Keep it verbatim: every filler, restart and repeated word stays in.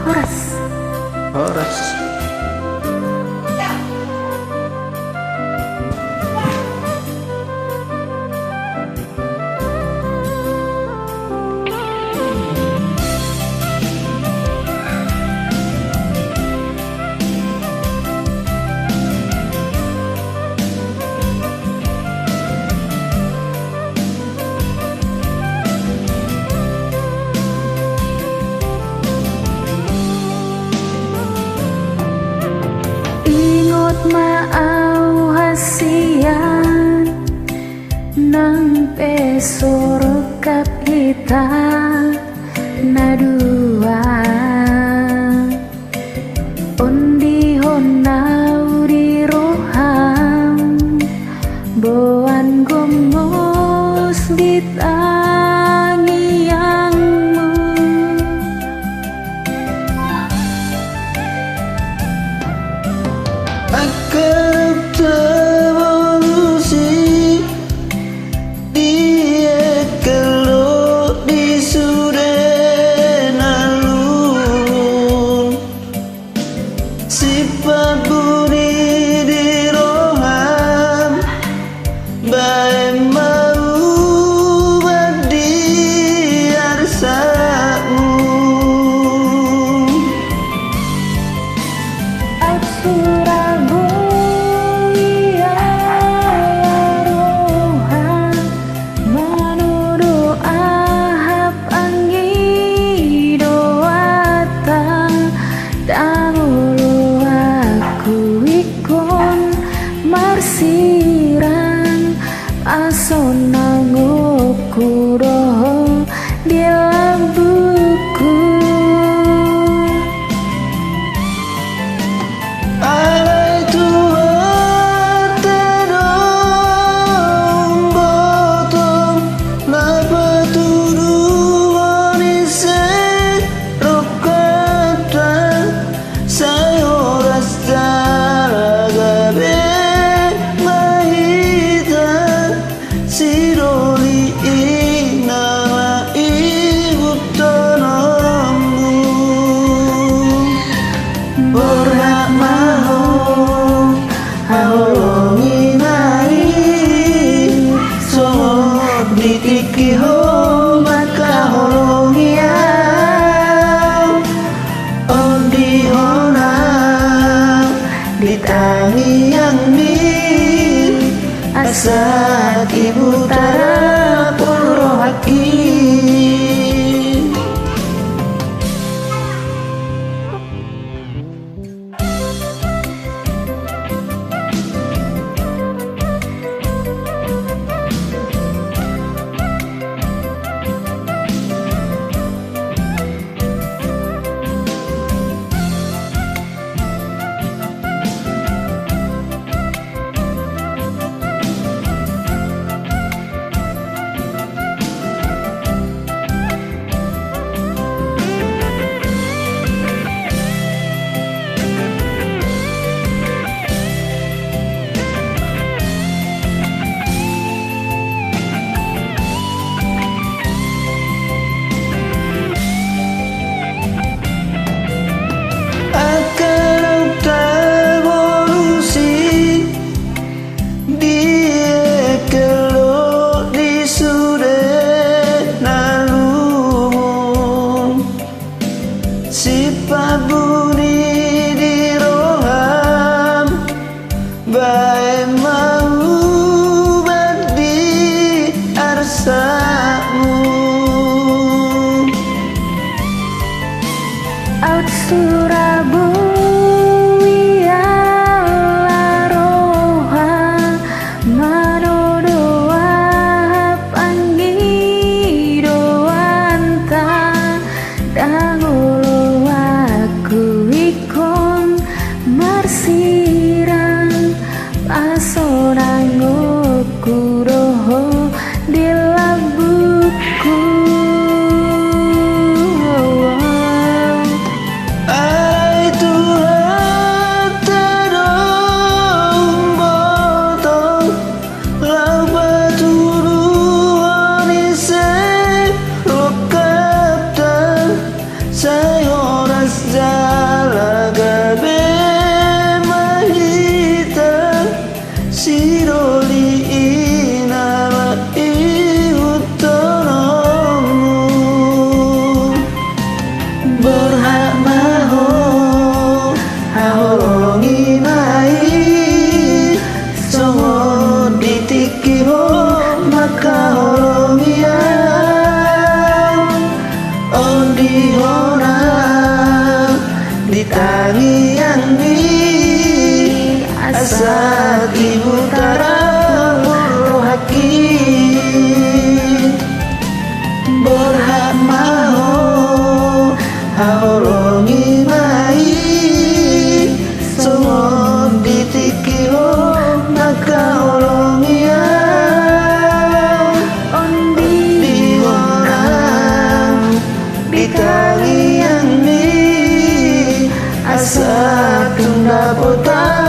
Horas. Horas. Ingot ma au hasian, nang pe so rongkap hita na dua. Ondihon au di roham, boan gomos di tangiangmu. Angka taborusi di angka ro di sude na lulun. Sipambuni di roham, baen ma ubat di arsakmu. Aut sura boi ala roha, manodo ahap angi do hata, ndang olo aku ingkon marsirang, asa unangku do ho di lambungku. Alai Tuhanta do umboto na patuduhon ise rongkapta, sai horas jala gabe ma hita. Sidoli i nama ihuthononmu. Borhat ma ho haholongi nai, songon di tingki ho mangkaholongi au. Ondihon au di tangiangmi, asa tibu tarapul rohangki. Holongi au, on di hona, di tangiangmi, asa di utara rohangki. Borhat ma ho, haholongi ma i, songon di tingki ho mangkaholongi au, on di hona, di tangiangmi, asa tung dapot au